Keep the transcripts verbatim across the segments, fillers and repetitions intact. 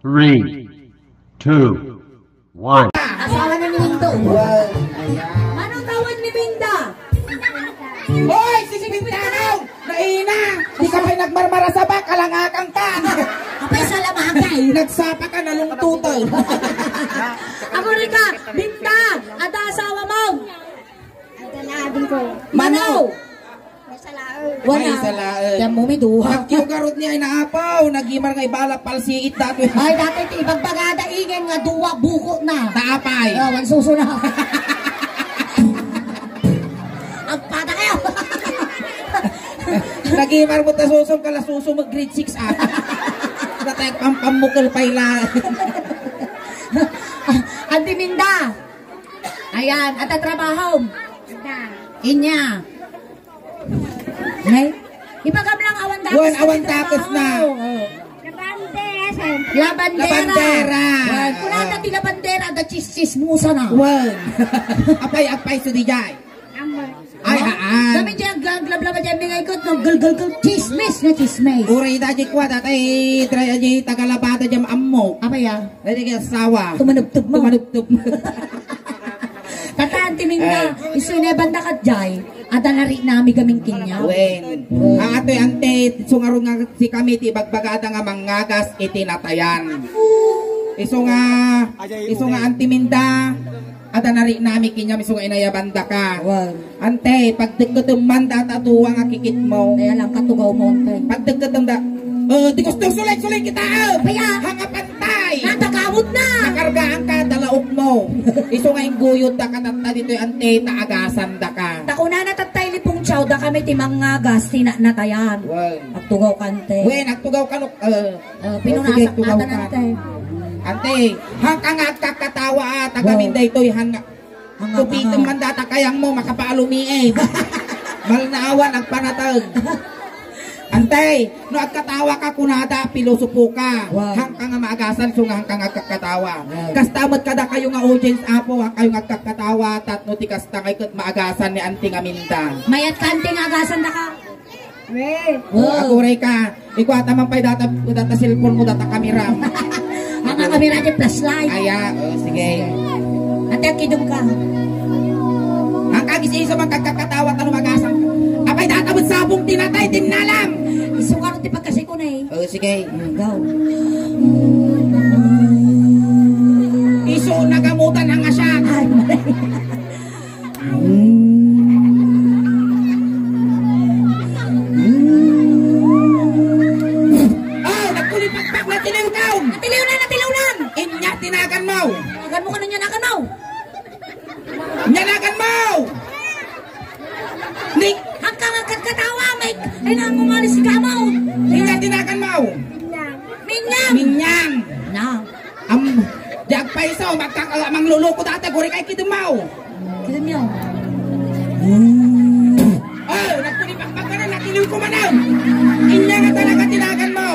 Three, two, one. Asawa na ni Mindo. Manong tawag ni Minda? Hoy, si Pintanaw! Naina! Di ka pa'y nagmarmarasabak, alangakang ka! Apay, salamagay! Nagsapa ka, nalungtutan! Ako rin ka, Minda! Ada asawa mo! Ada na, abing ko. Manong! May salaen. Wala. May salaen. Yan mo, may duha. Nagkiugarod niya, inaapaw. Nagimar nga ibala, palsiit datoy. Ay, dati ti ibagbagada ingen nga duwa buko na. Taapay. Oh, ang suso na. Agpada kayo. Nagimar mo ta suso, kala suso mag grade six, ah. Natay pampamukal pa ila. Anti Minda. Ayan, at ang trabaho. Inya. Nay, ipagam lang awan dakes. Wan, awan dakes na. Oo. Labandera, sir. Labandera. Labandera. Wan, kunada ti labandera, da chis-chismosa na. Wan. Apay, apay, so di jay. Amo. Ay, haan. Kami di aglablaba di aming ikot, no? Gul, gul, gul. Chismis na chismis. Uray da di kwa, datay, try di tagalabada di ammo. Apay, ah? Dati kay asawa. Tumanubtob mo. Tumanubtob. Tata, anti Minda, isu ne banda kat jay, ada nari nami gamin kinya. Wen. Atoy ante, sungarod nga si kami ti ibagbagada nga mangagas iti natayan. Isu nga, isu nga anti Minda, ada nari nami kinya, isu nga inayabanda ka. Wen. Ante, pagdekketem man data duwa nga kikitmo. Kaya lang katugaw mo, ante. Pagdekketem da. Eh, di gusto sulit-sulit kita, eh. Kaya? Hanga pantay. Natagamot na. Nakargaan ka, dalaok mo. Isu nga ingguyod da ka tatta ditoy, ante, ta agasan da ka. Ta kunana tattay ni Pungchaw, da kami ti mangagas, ti na-, natayan. Wen. Agtugaw ka, ante. Wen, agtugaw ka, no, eh. Eh, pinunasan, sige, tugaw ka. Ante, hangka nga agkakatawa, ah, tagamin daytoy, hanga. Tupitem man data kayang mo, makapaalumiid. Malnaawan, agpanatag. Antay, no agkatawa ka, kunada, pilosopo ka. Wow. Hangka nga maagasan, so nga hangka nga agkakatawa. Wow. Kasta met kada kayo nga audience, Apo, hangkayo nga agkakatawa, tapno ti kasta nga iket maagasan ni Anting Aminta. Mayat ka, Anting, agasan da ka. Weh. Oh, aguray ka. Ikuata man pay data, data cellphone mo, data kamera. Ang kamera di flashlight. Aya, oh, sige. Ate, agkidem ka. Ang kagis-iso man kagkakatawa, tano magasang. Apay data mo sabong tinatay, tinnalam. Isu nga ti pagkasi ko na eh. Oh, sige. Go. Isu, nagamutan ang asyan. Ay, Oh, nagkulipakpak na tiliwkaw! Natiliw na, natiliw na! Inya tinagan mo! Tinagan mo, kano niya nagan mo? Niya nagan mo! Ni- Ang kangakat katawa, may, ay, nang umalis ka mo! Inya tinagan mo! Minyang! Minyang! Na. Am, di agpayso, magkaka-, mangluluko data, guri kay kidemaw. Kidemaw. Oh, nagkulipakpak ka na, natiliw ko man, ah. Inya nga talaga tinagan mo.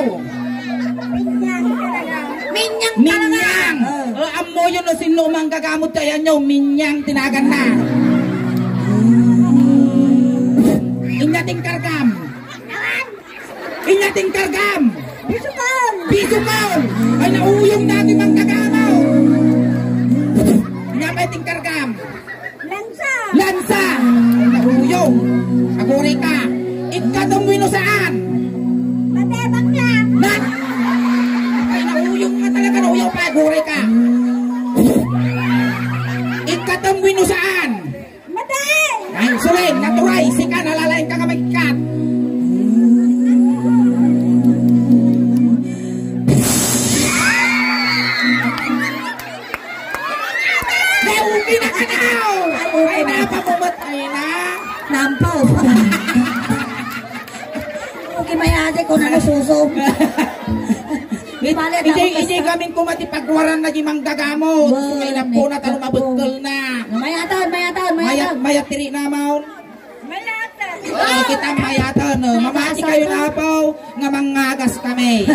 Minyang talaga. Minyang. Oh, ammo yun, no, sino mang gagamot kaya nyo, minyang tinagan na. Inya ting kargam. Inya ting kargam. Bisukon! Bisukon! Ay, nauyong dati mang kagamaw. Inya pay ting kargam. Lansa! Lansa! Ay, nauyong. Aguri ka. Ikadong wino saan? Matebang lang. Na? Ay, nauyong nga talaga, nauyong pa. Aguri ka. Ikadong wino saan? Matay! Ay, suling, naturay, sika, nalalaing ka nga magkat. Nauli na ka daw! Ay, napamumat, ay na. Nampaw. Okay, may ate ko na nasuso. Di bale, Ije, tapos ije na. Kaming kuma ti pagwaran na di manggagamot. Wow, Kaya na po na tano nagkakbo. Mabekkel na. Mayatan, mayatan, Mayat, mayatan. Mayat tiri na maon. Mayatan. Ay, kita mayatan, no. Mamati kayo na po nga mangagas kami.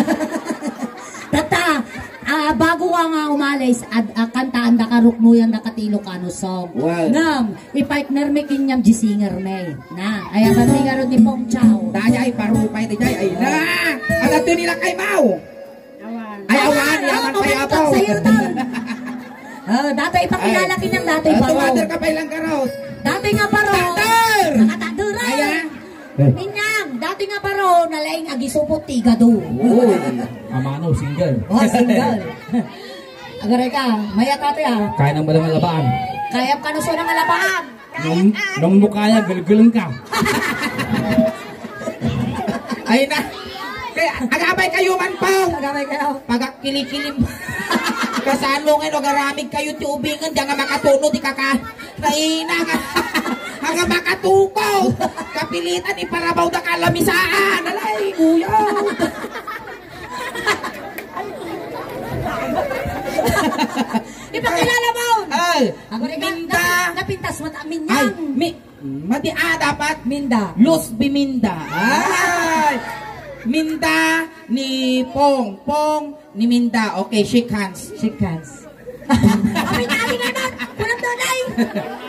Tata, ah, bago ka nga umalis, ad, ah, kantaan da ka, ruknuyan da ka ti Ilocano song. Wow. Ngem, i-partner mi kaniam di singer mi. Na, ay, ang singer ni Pong Chao. Dayay, parupay, dayay, ay na. Ala, to nila kay Mau. Awan. Awan, yaman pa yapaw. Sa hirtan. Ah, datoy ipakilala Ay. Kinang datoy Ah, baro. Tumader ka pa ilang karot. Datoy nga baro. Takder! Nakataderan. Ayan. Eh. Ninyang, datoy nga baro, nalaing agisupot ti igado. Uy. Amano, single. Oh, single. Agaray ka, mayat ate, ah. Kaya nang balang labaan. Kaya ka na siya ng labaan. Nung, nung mukha niya, gulgulan ka. Ay na. Kaya, agabay kayo man po. Agabay kayo. Pagakilikilim. Kasano ngayon, agaramig kayo, ti ubingan, diyan nga makatuno, di kaka-, Naina nga. Nga makatukaw. Kapilitan, iparabaw da kalamisaan. Alay, kuya. Ipakilala mo. Ay, Ako rin Minda. Napintas mo, ta-, Ay, Minyang. mi-, mati, ah, dapat Minda. Luz Biminda. Ay. Minda ni Pong. Pong ni Minda. Okay, shake hands. Shake hands. Apay na, ay, na, na. Kunam doon, ay.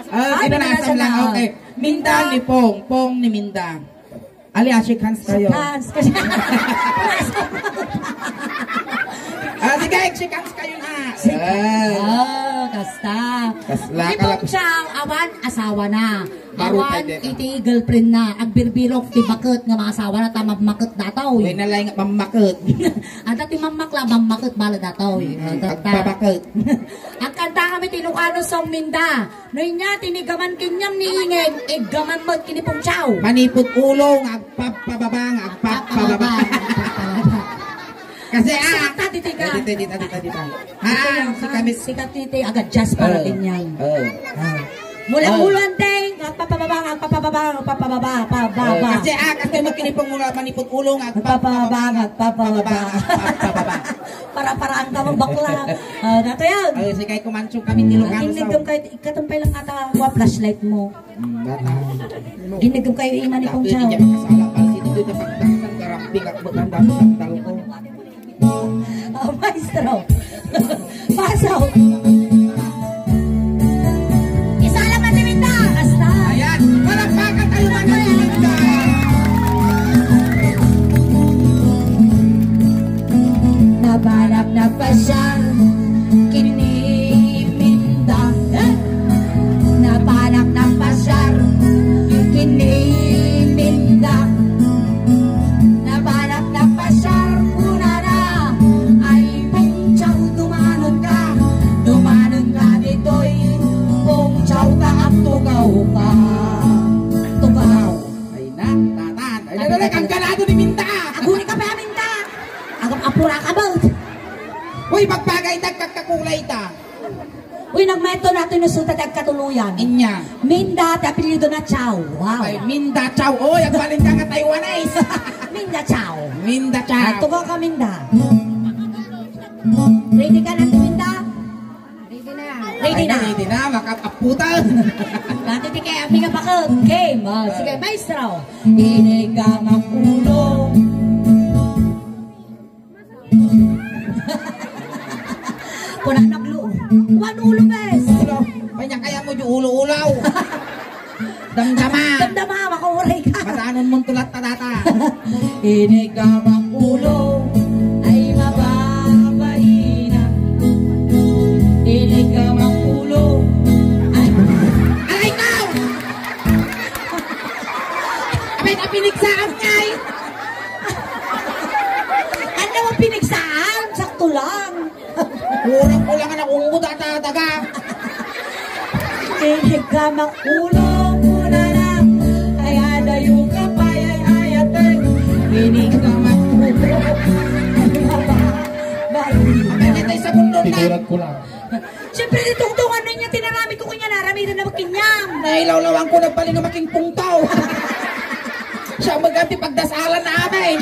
Ah, Ay, pinanasam pinanasam lang. na. Okay. Minda Minda. ni Pong. Pong ni Minda. Ali, ah, shake hands kayo. Shake hands. Kasi Ah, sige, shake hands kayo na. Shake hands. Ah. Oh, kasta. Kasla Ni ka lang. Pong Chow, awan, asawa na. Baro Awan, pwede ka. Iti girlfriend na. Agbirbirok, ti baket nga mga asawa na, ta mammaket dataw. Uy, nalay nga mammaket. Ata ti mammakla, mammaket, bala dataw. Mm, Ata, ta. agbabaket. Agkanta kami ti Ilocano song, Minda. No inya, tinigaman kenyam ni Inged, iggaman met ken ni Pong Chow. Manipud ulo nga agpapababa, nga agpapababa. Agpapababa. Kasi, ah, Sakta, dito ka. Dito, dito, dito, dito. Ha, Ito yung si kami. Sikat dito, agad jazz para Eh, din yan. eh. Ah. Mula Eh. ulo, ante, agpapababa, agpapababa, agpapababa, pa, ba, Eh, ba. kasi, ah, kasi mo kinipong mula manipud ulo nga Agpapababa, agpapababa, agpapababa. agpapababa. Para-paraan ka mo, bakla. Ah, dato yan. Ay, sige, kumancho kami ni Ilocano Ang Sound. Kayo, ikatumpay lang ata, wa, flashlight mo. Mm, bata. Ginagam kayo, ima ni Pong Chow. Hindi niya makasala. Kasi dito na pagdaksan, karambing at magandang sandal ko. Oh, maestro. Pasok. Isa lang ang timinda. Basta. Ayan. Palakpakan tayo, mga timinda. Napanak na pasyal, kiniminda. Eh? Napanak na pasyal, kiniminda. Napanak na pasyal, kunana, ay, Pong Chow, dumanon ka, dumanon ka ditoy. Pong Chow ka, agtugaw ka. Tugaw. Ay na, tatan. Ay, Ay, dali, dali, dali. Kanggalado ni Minda. Aguni ka pa, Minda. Agap apura ka ba? Uy, magbagay, nagkakakulay ta. Uy, nagmeto na ito, inusulta ti agkatuluyan. Inya. Minda, ti apelyido na Chow. Wow. Ay, Minda Chow. Oy, agbalin ka nga Taiwanese. Minda Chow. Minda Chow. Ah, tugaw ka, Minda. Ready ka na, Minda? Ready na. Ready Ay, na. Ready na, makakaputan. Dati ti kaya, pinapakot. Game. Oh, sige, maestro. Ini ka makulong. Kuna nagluo. Wan ulo, bes. Ulo. Panya kaya mo di ulo-ulaw. Damdama. Damdama, makauray ka. Matanon mong tulat ta data. Ini ka makulo ay mababaina. Ini ka makulo ay Aray ko! Abay, napinigsaan ngay! Ano mo pinigsaan? Sakto lang. Kurang ko lang anak, unggo, tata, taga. Inig ka makulong mo na lang. Kaya dayo ka pa, ay, ay, ate. Inig ka makulong. Balik. Abay, kita sa mundo na. Tiguran ko lang. Siyempre, di tungtungan na niya, tinaramid ko kanya, naramidan na makinyam. Nailawlawan ko, nagpaling na making pungtaw. Siya magati pagdasalan na amin.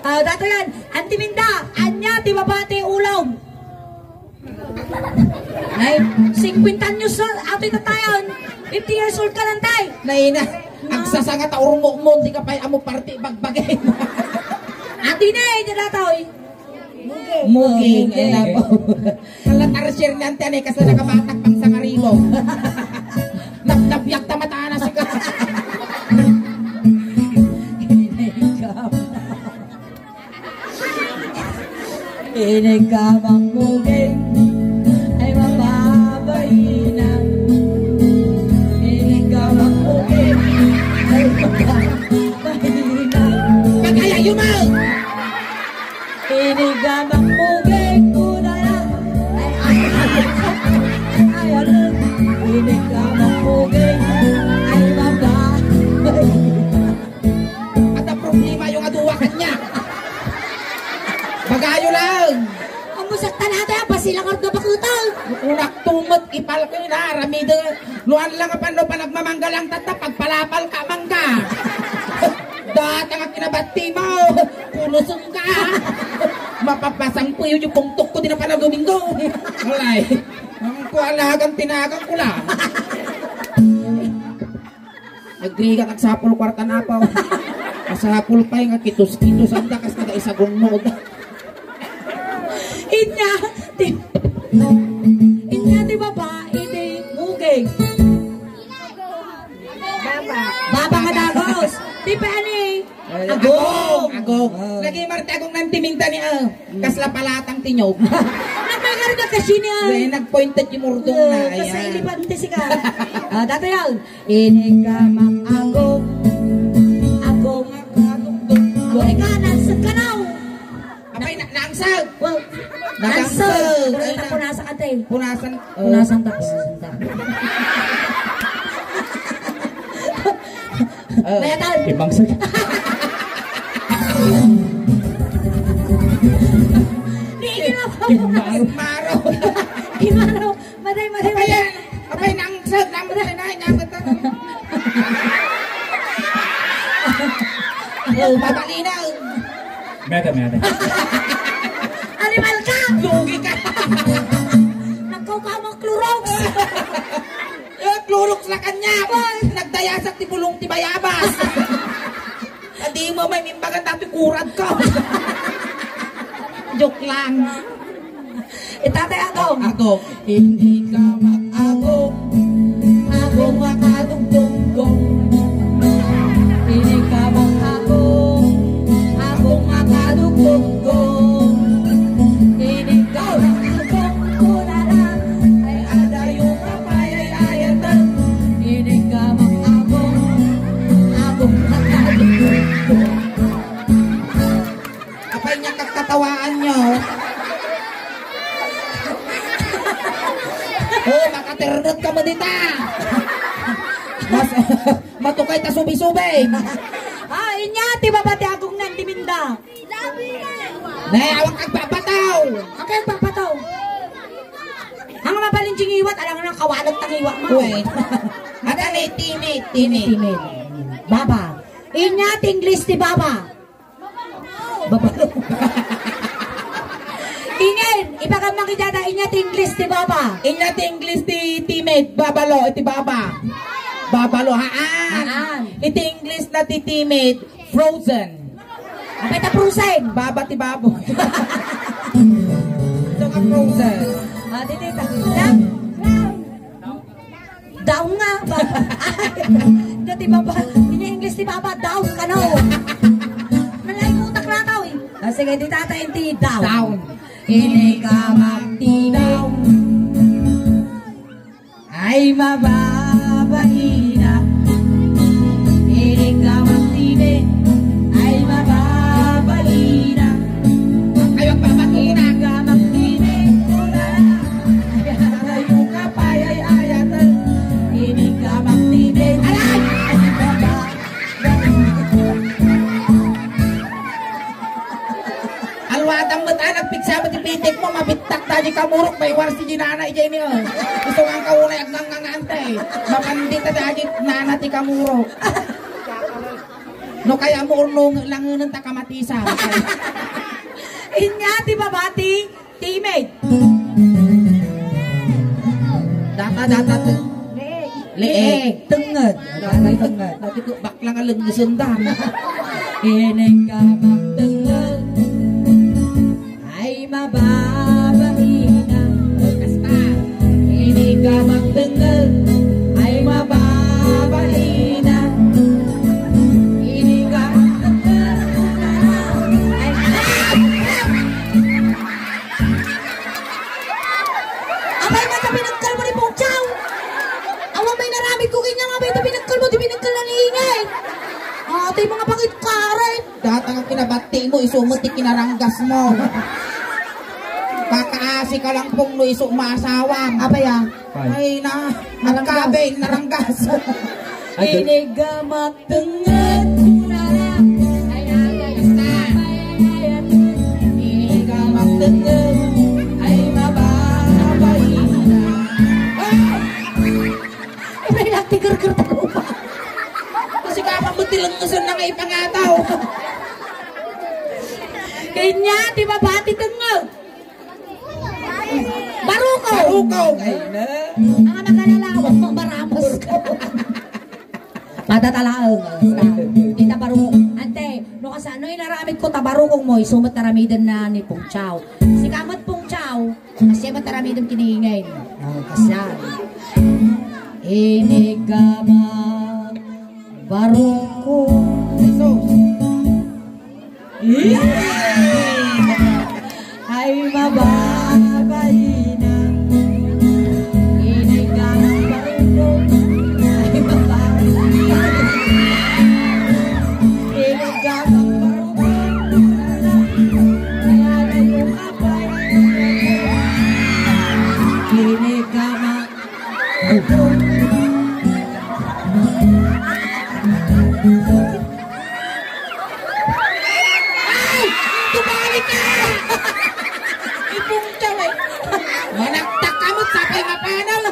Ah, dato yan. Anti Minda, anya ti mabati ulam? Ay, singkwenta anyos na, atoy tatayon. Fifty years old ka lang, tay. Naina, agsasanga ta urmok mo, di ka pa'y amo parti bagbagay. Ati na, eh, dala, tay. Muging. Muging, eh, labo. Kala tarsier niyan, tiyan, eh, kasi nakabatak pang sangaribo. Napnapyak ta mata na si ka. Inig ka makuging, ay mababaina. Inig ka makuging, ay mababaina. Pagkaya, yun, ah! Inig ka makuging, kunana. Ay, ay, ay, ay, inig ka makuging, ay mababaina. Adda problema yung aduwa kanya. Bagayo lang. Ang musak talata, basi lang arda bakutang. Unak tumet, ipal ko yun, ha, ramide. Luan lang apan no panagmamangga lang tata, pagpalapal ka mangga. Data nga kinabati mo, pulusong ka. Mapapasang ko yun yung pungtok ko, di na pala Domingo. Alay, ang kualagan, tinagan ko lang. Agriga, agsapul kwarta na pa. Masapul pay nga kitos-kitos, anda kas kada isagunod. Inya, ti, inya ti baba, iti muging. Baba. Baba nga dagos. Ti pani. Agong. Agong. Ah. Lagi marti agong nan timinta ni, ah. Kasla palatang tinyog. Nagmagarit ka kasi niya. Uy, nagpointed yung murdong na. Ayan. Kasailipan ti sika. Ah, dati yan. Inig ka makagong. Agong. Agong. Agong. Agong. Agong. Agong. Agong. Apay, na-, naangsag. Well, nagangsag. Naangsag. Ay, na-, punasan ka, te. Punasan. Punasan ta, punasan ta. Oh. Metal. Imangsag. Di, di na po. Imaro. Imaro. Imaro. Maday, maday, maday. Ayan. Apay, nang, sir, nang, maday na, nang, maday. Oh, pabalinaw. Mete, mete. Animal ka! Lugi ka! Nagkaukaw mo Clorox! Eh, Clorox la kanya! Nagdayasak ti bulong ti bayabas! Adi mo may mimbagan dati kurad ko! Joke lang! Itatay ako! Ako! Hindi ka mag-agong, agong makadugdugdong. Hindi ka mag-agong, agong makadugdugdong. Hindi ka mag-agong, kunana, ay adayo ka payayayatan. Hindi ka mag-agong, agong makadugdugdong. Apay niya kagtatawaan niyo? Oh, makaternet ka mo dita. Mas, matukay ta subi-subi. Ah, inya, ti baba ti agong nan, ti minda. Ne, awang kagbabataw. Ang kagbabataw. Ang mabalin jingiwat, alang na kawalag tangiwat mo. Uy. Ata ni timid, timid. Timid. Baba. Inya, ti English ti baba. Babalo. Ingen, ipagamang ijada, inya ti English ti baba. Inya ti English ti timid, babalo, iti baba. Babalo, haan. Haan. Iti English na ti timid, frozen. Apay ta frozen? Baba ti baboy. So, ka frozen. Ah, di, di, ta-, na-, Down nga. Dati baba. Inya English ti baba. Down ka, no? Nalaing utak na tao, eh. Ah, sige, di tata inti down. Down. Ini ka magtinaw. Ay, mababalina. Ini ka magtinaw. Ay, mababalina. Ay, magpapakuna. Ini ka magtinaw. Aray! Alwadam met, ah, nagpigsa met ti pitik mo, mabittak ta di kamurok, may warsi di nana, ijay ni, oh. Gusto nga kaunay, agngangangante, eh. Mapandita da di nana ti kamurok. No kaya mo, urno, langunan ta kamatisa. Inya, ti babati. Timid. Data, data, te-, leeg. Leeg. Tengnged. Data, tengnged. Dati ko, bakla nga lengngesen da. Ini ka magtengnged. Ay, mababaina. Kasta. Ini ka magtengnged. Ay, mababaina. Ini ka magtengnged. Ay, Ti mga pangit, Karen. Datang ang kinabati mo, isu mo ti kinaranggas mo. Kakaasi ka lang pong no isu masawa. Apay, ah? Ay na, nagkabing, naranggas. Ay, gal- Inigamak tenged, kunana. Ay, ay, ay, ay, ay, ay. Inigamak tenged, ay, mababay na. Ay! Iba ilang ti gerger ta rupa. Kasi kapag mo tilengngesan na nga ipangataw. Kanya, di ba, bati tenged? Baruko. Baruko. Ay, na. Ang magalala, huwag mo maramos ka. Patatalaang. Tita Baruko. Ante, no kasano inaramid ko, tabarukong mo, isumat taramiden na ni Pungchaw. Si Kamat Pungchaw, kasi mataramidem kiniingay. Ah, kasyan. Inigama, baruko. Ay, mababay na. Inigama, baruko. Ay, mababay na. Inigama, baruko. Inigama. Ay! Tubalik ka! Ipungtaw eh. Manaktak ka mo, sapay mapanal.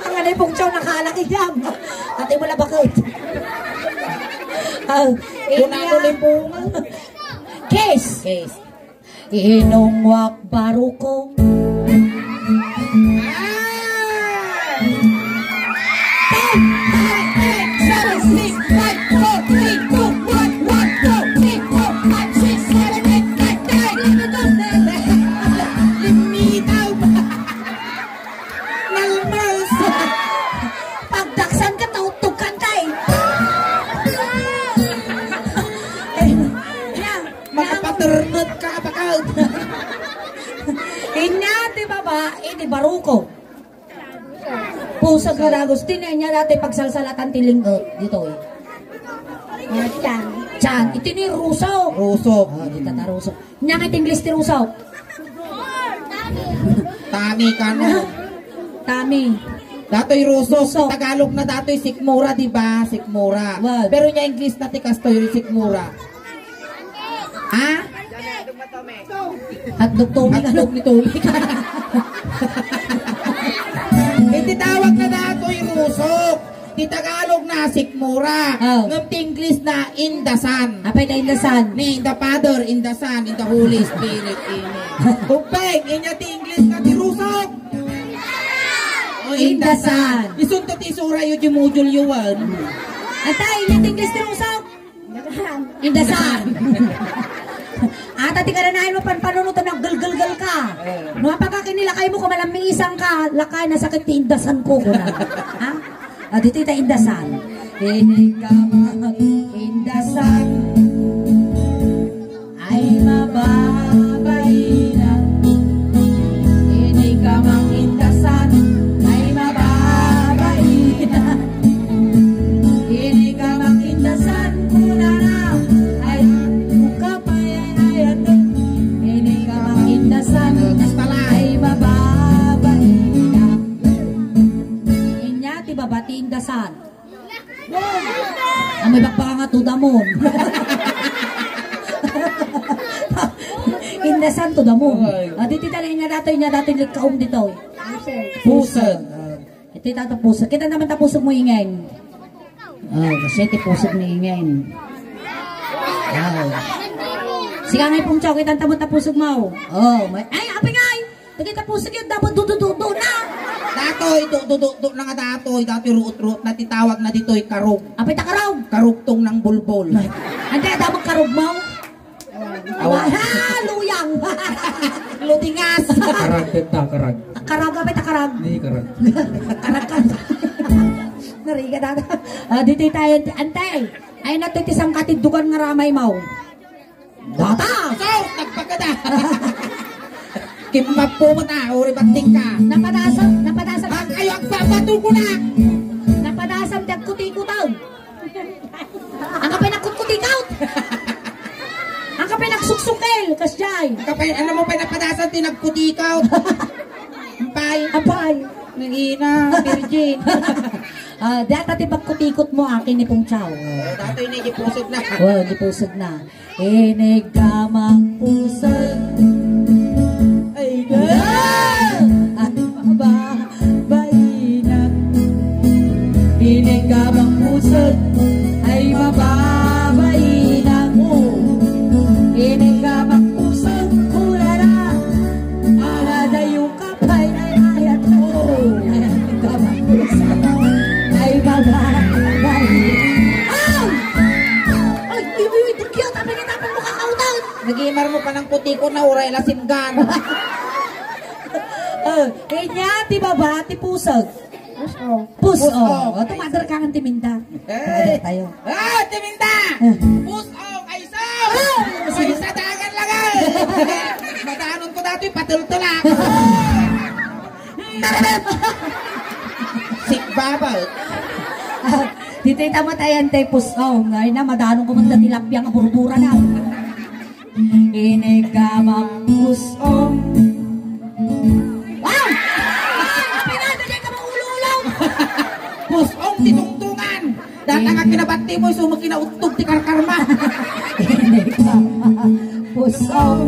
Ang ano yung pungtaw, nakalaki dyan. Ate mo labakot. Oh, Kunano India. Lipungan? Kiss. Kiss. Inungwak baruko. Ten, nine, eight, seven, six, five, four, three, two, one, one, two, three, four, five, six, seven, eight, nine, ten. Limitaw ba? Nalmas. Pagdaksan ka, tautog ka, tay. Eh, yeah. Makapaternet ka, apakaw. Inya ti baba, iti baruko. Pusag nga dagos, ti niya dati pagsalsalatan ti lingot, dito eh. Ah, tiyan. Tiyan, iti ni Ruso. Ruso. Ah, di tata Ruso. Nya ket English ti rusok. Tani kano. Tami. Datoy rusok. Rusok. Tagalog na datoy sikmura, di ba? Sikmura. Well. Pero nya English na ti kastoy sikmura. Ha? Hotdog Tommy, ano? Hotdog ni Tommy. Iti tawag na datoy rusok. Ti Tagalog na sikmura. Oh. Ngem ti English na in the Son. Apay ta in the Son? Ni in the Father, in the Son, in the Holy Spirit. Amen. Upeng, inya ti English na ti rusok. Oh, in the Son. Isunto ti sura yo di module yo one. Ata, inya ti English ti rusok. In the Son. Ata ti kadanayan mo panpanunutan, naggelgelgel ka. Eh. No, apaka kinilakay mo, kumalammiisang ka, lakay, nasakit ti indasan ko, kuna. Ha? Ah, dito ita indasan. Inigama, indasan. Ay, mababainan. Inigama, indasan. Ay, mababainan. Ini ka makindasan, kunana, ay, buka pa yan, ay, ano? Ini ka makindasan, ay, mababainan. Inya ti baba ti indasan. Amoy bakbaka nga tudamon. Indasan tudamon. Ay. Ah, diti tala inya datoy, inya datoy likkaom ditoy. Pusag. Iti ta pusag. Kita naman ta pusag mo ingen. Oh, kasi iti pusag mo ingen. Oh. Siya nga ipong chow, kita naman ta pusag mo. Oh, may, ay, apay nga ay! Dagiti pusag yun, dapat dudududo na. Datoy, dudududo na nga datoy. Datoy ruot-ruot na ti tawag na ditoy karog. Apay ta karog? Karugtong ng bulbol. Ante, damag karog mo? Awa. Ha, luyang. Ludingas. Karag, ta, karag. Karag, apay ta karag? Ni karag. Karag ka. Narigat ata. Ah, dito tayo, ante. Ay, nato ti sangkatid dugan nga ramay mo. Data! Sus! Nagpagkada! Kimmapo mo ta, uri bating ka. Napadasam, napadasam. Ang kayo, agbabato ko na! Napadasam, dagkuti-kutaw. Asjay! Kapay, ano mo pa'y napadasan ti nagkutikot? Ampay! Ampay! Nangina, virgin. Ah, data ti pagkutikot mo, akin ni Pungchaw. Oh, datoy ni, di pusod na. Oh, di pusod na. Inigamak pusod. Ay, ah! Ah, ba, bainak. Inigamak pusod. Ay, mababainak. Oh. Inigamak pusod. Kulala. Ala dayo ka. Ay, ay, ay, ato. Ay, baba. Ay, ay. Ay, ibu, ito cute. Apa niya dapat mo kakautan? Nagimar mo pa ng puti ko na uray la singgan. Oh, inya, ti baba, ti pusag. Pusong. Pusong. Pusong. O, tumadar ka ng timinda. Eh. Tumadar tayo. Ah, timinda! Eh. Pusong, ay, Ay, sige. Ay, sa dagan lang, eh. Madanon ko dati, patultulak. Sikbabal. Ah, dito yung tamatayan tayo, pusong. Ay na, madanon ko man dati tilapia nga burbura na. Inigamak pusong. Wow! Pinada niya ka maulo-ulo. Pusong ti tungtungan. Data nga kinabati mo, isu mo kinauttog ti karkarma. Inigamak pusong.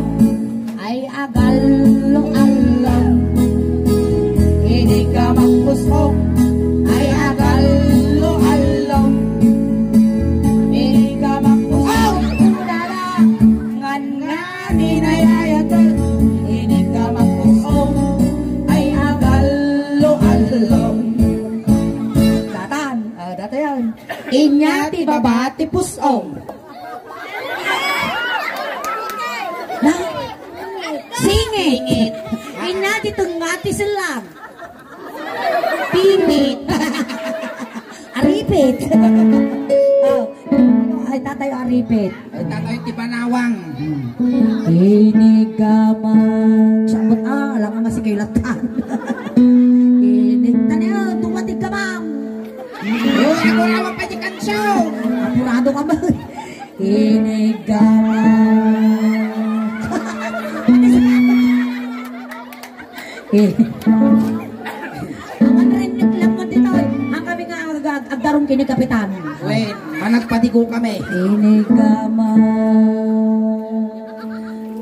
Ay, agallo-allo. Inigamak pusong. Ay, agallo-allo. Inigamak pusong. Dada, ngan nga Inay ay agal, inigamak pusong, ay agallo-allo. Datan, ah, datayan. Inya ti baba ti pusong. Na? Singit. Inya ti tengnga ti sellang. Pipit. Aripit. Oh. Ay, tatay, aripit. Ay, tatay, ti banawang. Inigaman. Sabot, ah, alangan nga si Kaylatan. Inig-, tani, ah, dumating ka, ma'am. Oh, ako naman pa di kanso. Apurado ka ba? Inigaman. Eh. Awan rin yung lamon dito, eh. Ang kami nga ag-, ag-, agdarong kini Kapitan. Wen, managpatigo kami. Inigaman.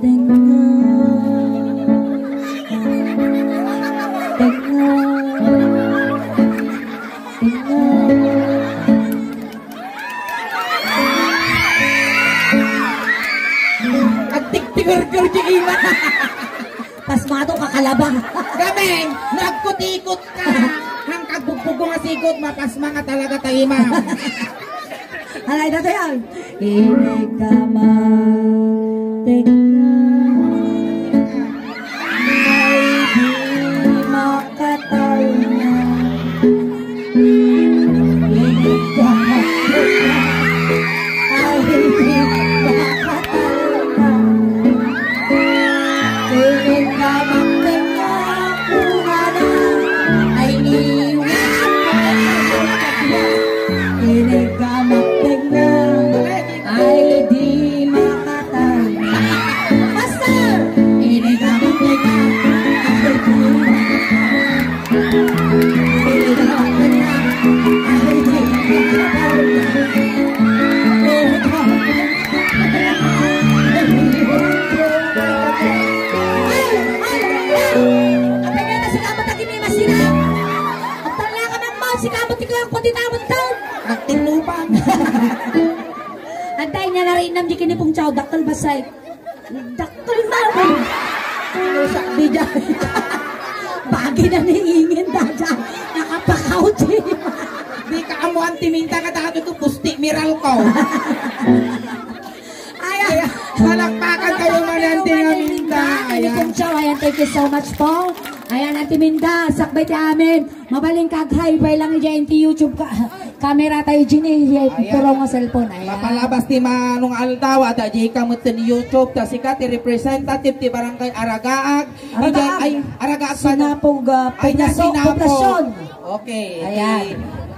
Tenga. Tenga. Tenga. Agtiktigargar ti ima. Pasmato, kakalaba. Gameng, nagkutikot ka. Ang kagbugbugo nga sigot, mapasma nga talaga tayo, ma'am. Alay na to yan. Inigaman. Tenga. Ay, di makatawa. Ay, di makatawa. Master! Inigamak na ka. Ay, di makatawa. Inigamak na ka. Ay, di makatawa. Inigamak na ka. Ay, ay, ay. Apay nga na si Kabat ang inimasina. Ang tala ka ng mouth, si Kabat ikaw ang pati tamang taon. Nagtinupan. Antay niya na rin nam di kinipong chow, dakkel basay. Dakkel naman. Sakdi dyan. Bagi na ni Ingin, dada. Nakapakaw, di. Di ka amuan ti minta ka, dati ko, pusti, miral ko. Ay, ay. Palakpakan kayo, Mananting Aminta. Ayan. Ayan, thank you so much po. Ayan, Ate Minda, sakbay ti amin. Mabalin kag hi-fi lang dyan ti YouTube ka-, camera tayo, Jeannie. Ayan. Puro nga cellphone. Ayan. Mapalabas ti Manong Aldaw, at di ka mo tin YouTube, ta sika ti representative ti Barangay Aragaag. Aragaag. Ay, Aragaag pa. Sinapuga, ay, Pinaso, Sinapo. Poblacion. Okay. Ayan.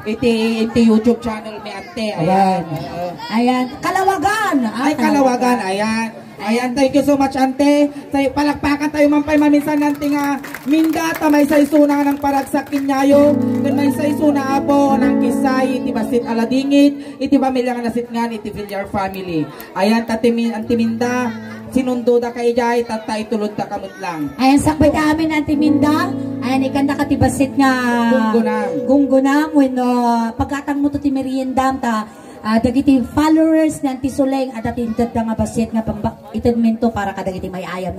Iti, iti, iti YouTube channel mi ante. Ayan. Ayan. Oo. Ayan. Kalawagan. Ah, ay, Kalawagan. Kalawagan. Ayan. Ayan, thank you so much, Ante. Say, palakpakan tayo man pay maminsan, Ante, nga Minda, ta maysa isuna nga nangparagsak kenyayo, ken maysa isuna, Apo, nangkissay iti bassit a ladingit, iti pamilia nga nasitngan iti Villar family. Ayan, ta ti Min-, Ante Minda, sinundoda ka idiay, tatta itulodda ka met lang. Ayan, sakbay ta amin, Ante Minda. Ayan, ikanda ka ti bassit nga Gunggunam. Gunggunam, wenno, paggatangmo to ti meriendam, ta Ah, dagiti followers ni Auntie Suleng, adda ti intedda nga bassit nga pamba-, itedminto para kadagiti may-ayam.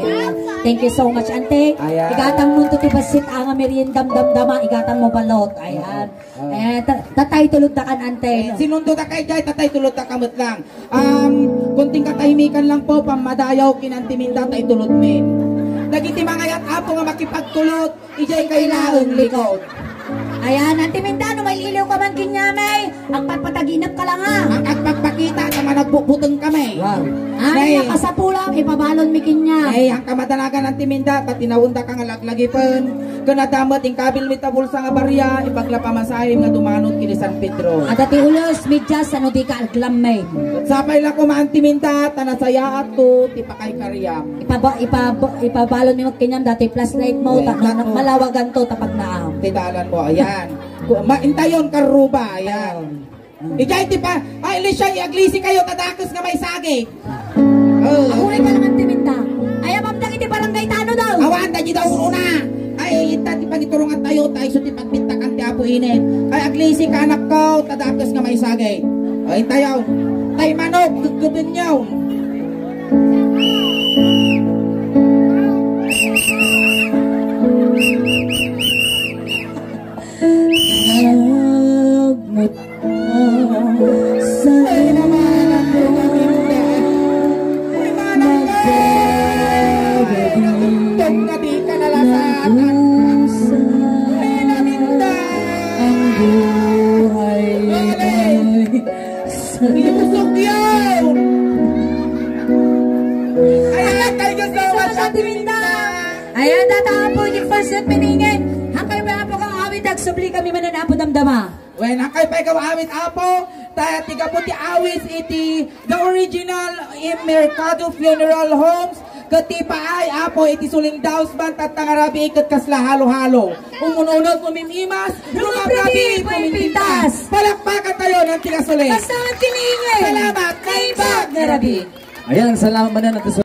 Thank you so much, Ante. Ayan. Igatangmonto ti bassit a nga meriendam damdama, igatangmo balot. Ayan. Oo. Eh, ta-, tatay tulod da kan, Ante. Eh, sinundoda ka idiay, tatay tulodda ka met lang. Um, konting katahimikan lang po, pammadayaw ken Ante Minda, tay tulodmi. Dagiti mangayat, Apo, nga makipagtulod, idiay kay laeng likod. Ayan, Ante Minda, no mailiwka man kenyamin, agpagpataginep ka lang, ha? Ang agpagpakita, ta managbutbuteng kami. Wow. Amin, nay, a kasapulam, ipabalonmi kenyak. Ay, ang kamadanagan, Ante Minda, ta tinawenda ka nga laglagipen. Ken adda met inkabilmi ta bulsa nga barya, ipaglapamasahem nga dumanot ken ni San Pedro. Adda ti ulos, medyas, sano di ka aglammay. Sapay la koma, Ante Minda, ta nasayaat to ti pakaykariam. Ipaba-, ipab-, ipabalonmi met kenyak datoy flashlight mo, ta-, malawaganto ta pagnaam. Ti dalan mo, ayan. Ku-, ma-, intayon, karruba, ayan. Ayan. Idiay ti pa-, ay, Alicia, aglisi kayo, ta dakes nga maisagik. Oh. Aguray pay lang, Ante Minda. Ay, apam dagiti barangay tano daw? Awan, dagiti daw una. Ay, ita ti pangiturongan tayo, ta isu ti pagpintakan ti Apo init. Ay, aglisi ka, anakko, ta dakes nga maisagik. Ay, tayo. Tay manok, gaggabenyo. Ay, naman ang mga minda. Ay, manang ko. Tungtong na di ka nalasatan. Ay, naminda. Ang buhay ay Busog yun! Ayan, thank you so much, Ate Minda. Ayan, tataon po yung first set piningin. Hakay pa po kang awit, agsubli kami manan, Apo, damdama. Wen, hakay pa ikaw awit, Apo. Ta, tiga po ti awit iti The Original in Mercado Funeral Homes. Ket ti paay, Apo, iti Suleng Daus Band, tatta nga rabii ket kasla halo-halo. Umun-unot, umimimas, rumabrabii, pumimpintas. Palakpakan tayo ng tiga Suleng. Basta kiniingay. Salamat, naimbag nga rabii. Ayan, salamat manen, Ate Suleng.